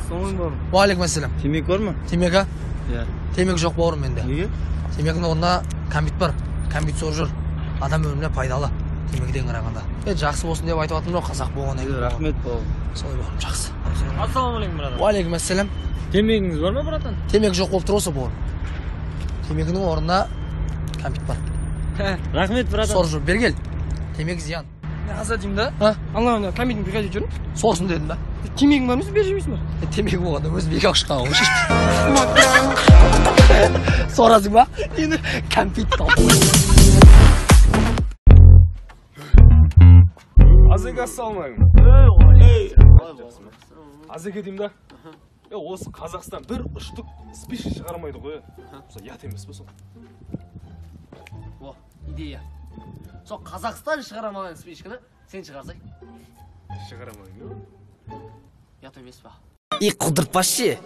Ассалаумағалейкум, бауырым. Уағалейкум ассалам. Темекі бар ма? Темекі? Иә. Темекі жоқ, бауырым, менде. Неге? Темекінің орнына кәмпит бар. Кәмпит сорып жүр. Адам өміріне пайдалы. Темекіден қарағанда. Жақсы болсын деп айтып жатырмын ғой, қазақ болғаннан кейін. Рахмет, бауырым. Солай, бауырым, жақсы. Ассалаумағалейкум, братан. Уағалейкум ассалам. Темекіңіз бар ма, братан? Темекі жоқ болып тұр осы, бауырым. Темекінің орнына кәмпит бар. Рахмет, братан. Сорып жүр, бері кел. Темекі зиян. Мен аза деймін да. А? Ана кәмпиттің бригадирі жүрмін. Сорсын дедім да. Темекің бар ма, бері жемейсің ба? Темекі болғанда өзім екі ақ шыққан ғой. Сорасың ба? Нені? Кәмпит тауып. Азеке, ассалаумағалейкум. Азеке деймін да. Осы Қазақстан бір ұштық спичка шығармайды ғой. Сол ұят емес пе сол? О, идея. Сол Қазақстан шығара алмаған спичканы сен шығарсай. Шығара алмаймын. Ұят емес па? И құдыртпашы.